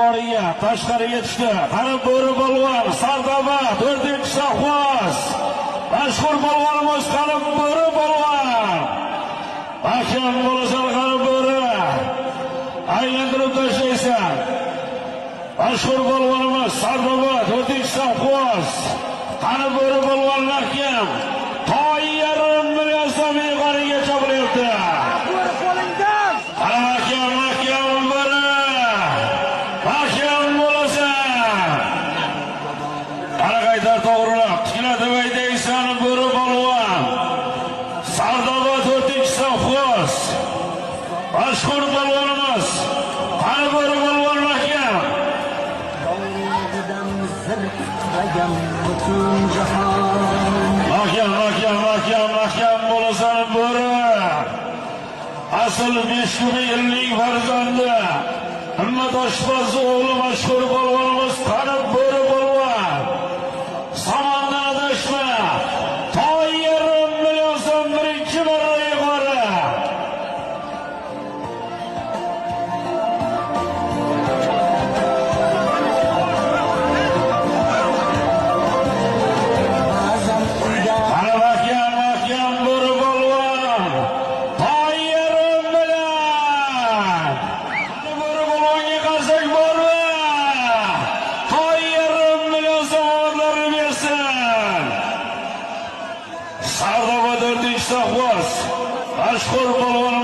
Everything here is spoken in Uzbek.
Yuqoriga, tashqariga tushdi. Qani Bo'ri polvon, Sardoba, to'rtinchi sovxoz. Mashhur polvonimiz, qani Bo'ri polvon. Mahkam bo'lasan, qani Bo'ri. Aylantirib tashlaysan. Mashhur polvonimiz Sardoba, to'rtinchi sovxoz. Qani Bo'ri polvon, mahkam. To 0,5 million so'm yuqoriga chopilyapti. Bo'ri qo'lingdan! Qani mahkam, mahkam Bo'ri. Mahkam bo'lasan. Qani qaytar, to'g'rilab, tiklatib haydaysan, Bo'ri polvon. Sardoba, to'rtinchi sovxoz. Mashhur polvonimiz. Qani Bo'ri polvon, mahkam. Dovrugidan zir titragan butun jahon. Mahkam, mahkam, mahkam, mahkam bo'lasan, Bo'ri. Asl Beshkuma yilning farzandi. Himmat oshpaz o'g'li mashhur polvonimiz, qani Bo'ri polvon. Samondan adashma. To 0,5 million so'm birinchi marra yuqori. Ba'zan uyda Qani mahkam, mahkam Bo'ri polvon. To 0,5 million. Qani Bo'ri polvonga qarsak bormi? To 0,5 million so'm omadlarni bersin. Sardoba, to'rtinchi sovxoz. Mashhur polvon.